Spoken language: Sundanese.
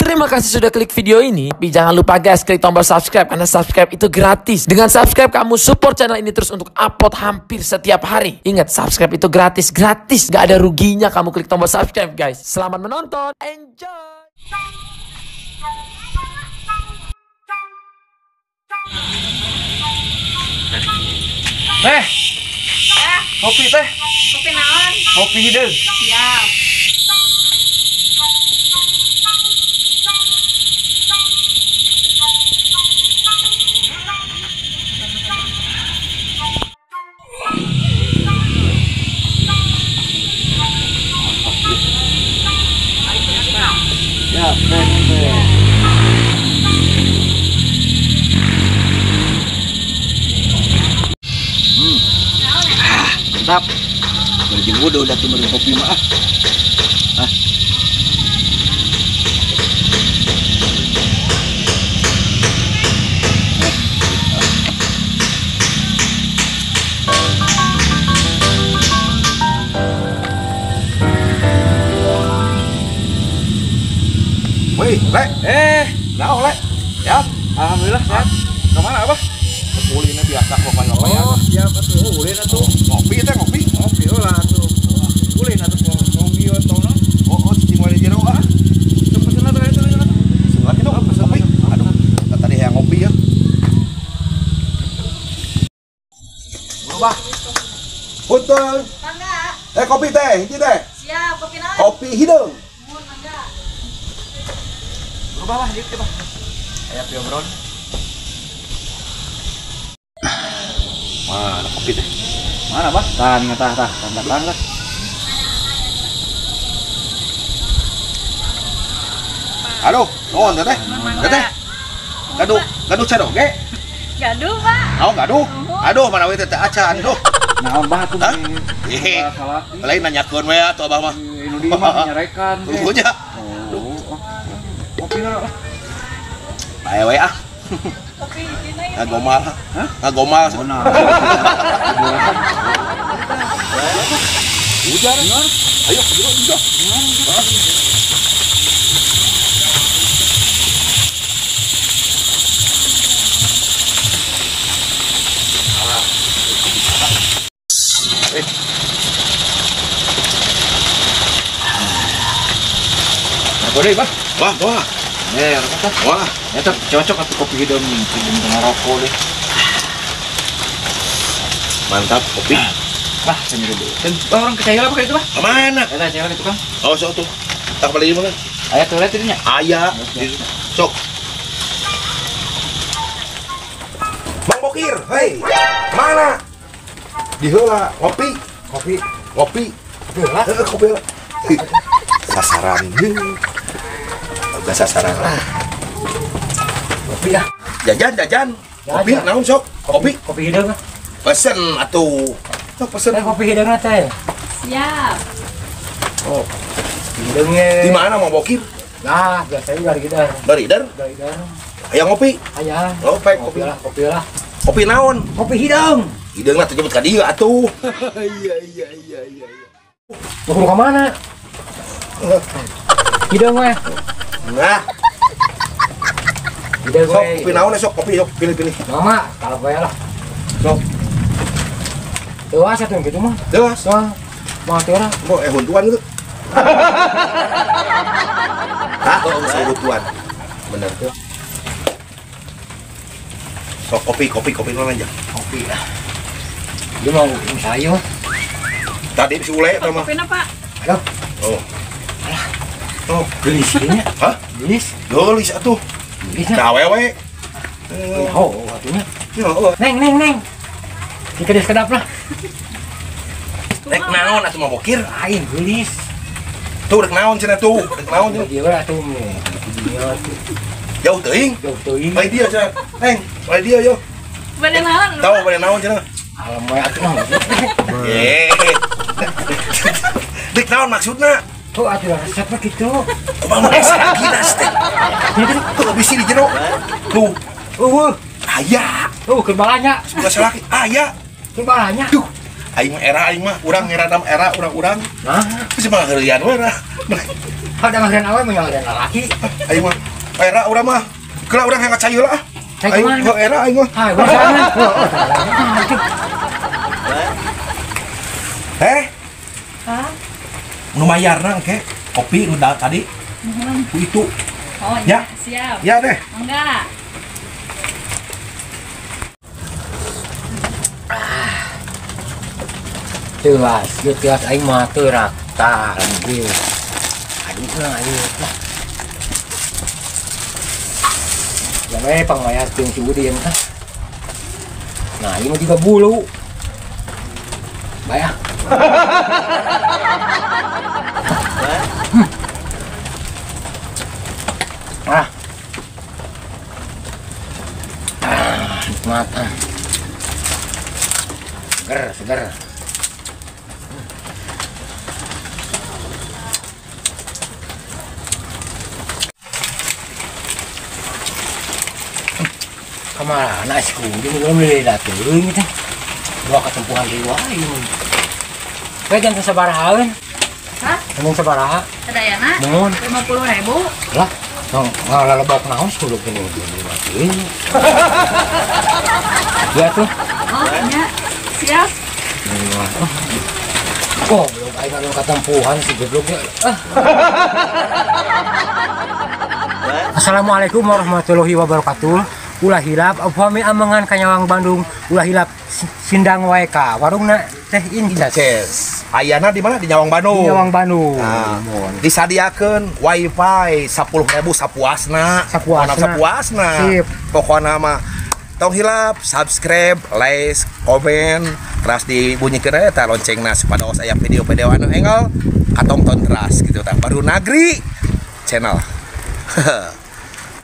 Terima kasih sudah klik video ini. Tapi jangan lupa guys, klik tombol subscribe karena subscribe itu gratis. Dengan subscribe kamu support channel ini terus untuk upload hampir setiap hari. Ingat, subscribe itu gratis, gratis. Gak ada ruginya kamu klik tombol subscribe guys. Selamat menonton, enjoy. Teh, kopi teh. Kopi naon? Kopi hideung. Siap. Ya, teh. Mantap. Berjeng udah tuh beri kopi mah. Ah. Wih, Le. Naon, Le? Ya, alhamdulillah sehat. Kemana, Abah? Ulinnya biasa pokoknya. Oh, siap atuh. Ulin atuh. Ngopi teh, ngopi. Ngopi lah atuh. Ulin atuh ngopi atuh. Oh, cicing wae di jero ah. Teu pesen atuh itu atuh. Pesen lagi dong, kopi. Aduh, tadi hayang ngopi ya. Bah. Punten. Mangga. Kopi teh, hiji teh. Siap, kopi naon? Kopi hideung. Mun mangga. Berubah lah ieu teh, Bah. Aya piobron. Mana kopi teh? Mana, Bah? Tah, nih tah, tah, tah, tah. Aduh, nuhun teh. Teh. Gaduh, gaduh caroge. Gaduh, Pak. Oh, gaduh. Aduh, mana we teh acan, aduh. Naon bah atuh? Ih. Lain nanyakeun we atuh abah mah. Nu di mah nyarekan. Tunggunya. Oh. Kopi lah. Bae we ah. Kopi hijina ya. Ngagomal. Hah? Ngagomal. Hujan. Ayo, jero jero. Nah, boleh, Bah? Bah, wah. Wah, eta cocok atuh kopi hideung hideung tengah rokok deh. Mantap kopi. Wah, saya nyeri dulu. Bah, orang kecaya lah pakai itu, Bah. Kemana? Eta caya itu, Kang. Oh, sok tuh. Tak balik di mana? Aya toilet itu nya? Aya. Sok. Bang Bokir, hei. Mana? Di heula ngopi. Kopi. Ngopi. Kopi heula. Heeh, kopi heula. Sasaran. Udah sasaran lah. Kopi lah. Jajan, jajan. Kopi naon sok? Kopi. Kopi hideung. Pesen atuh. Sok pesen. Kopi hideung teh. Siap. Oh. Hideungnya. Di mana mau Bokir? Nah, biasanya dari Gidar. Dari Gidar? Dari Gidar. Aya ngopi? Aya. Oh, pek kopi lah, kopi lah. Kopi naon? Kopi hideung. Hideung lah jemput ka dieu atuh. Iya. Mau ke mana? Hideung we. Nah. Hideung sok kopi naon sok kopi sok pilih-pilih. Mama, kalau bae lah. Sok. Dewas atuh gitu mah. Dewas. Wah. Mah teh lah. Mau huntuan gitu. Hah, oh, huntuan. Bener tuh. Sok kopi, kopi, kopi naon aja. Kopi ah. Dia mau sayur. Tadi si ule eta mah. Kopi Pak. Aduh. Oh. Alah. Oh, gelis nya. Hah? Gelis. Gelis atuh. Gelis. Nah, awewe. Oh, atunya. Oh. Neng, neng, neng. Dikedes kedap lah. Rek naon atuh mah Bokir? Lain gelis. Tuh rek naon cenah tuh? Rek naon cenah? Dia we atuh. Jauh teuing. Jauh teuing. Lain dia cenah. Neng, lain dia yo. Bade naon? Tahu bade naon cenah? Alam we atuh mah. Eh. Rek naon maksudna? Tuh atuh resep mah kitu. Kumaha mun salakina teh? Tuh bisi di jero. Tuh. Eueuh. Aya. Tuh keur balanya. Sebelah salaki. Aya. Keur balanya. Duh. Aing mah era aing mah urang era era urang-urang. Nah, Terus mah heureuyan we lah. Ada ngalian awe mah ngalian lalaki. Aing mah era urang mah. Keula urang hayang cai heula ah. Aing mah era aing mah. Hai, sana. Eh? Hah? Nu mayarna engke kopi nu tadi. Nuhun. Ku itu. Oh, ya. Siap. Ya deh. Enggak. Tewas, ieu tewas aing mah teu rata ieu. Aduna ieu. Ya we pangmayar jeung si Udin tah. Nah, ieu mah juga bulu. Bae ah. Ah. Ah, nikmat ah. Seger, seger. Kemana sih kudu belum dateng teh. Dua ketempuhan deui wae. Bae jangan sabaraha. Hah? Ngomong sabaraha? Sadayana? Mun 50.000. Lah, ngalalebok naon sepuluh gini gini. Ya tuh. Oh, nya. Siap. Oh, belum aing anu katempuhan si gobloknya. Ah. Assalamualaikum warahmatullahi wabarakatuh. Ulah hilap upami amengan kanyawang Bandung, ulah hilap sindang wae ka warungna Teh Inces. Ayana di mana? Di Nyawang Bandung. Di Nyawang Bandung. Nah, disadiakeun wifi 10.000 sapuasna. Sapuasna. Sapuasna. Sip. Pokona mah tong hilap subscribe, like, komen, teras dibunyikeun eta loncengna supados aya video-video anu enggal katongton teras gitu tah. Baru Nagri channel.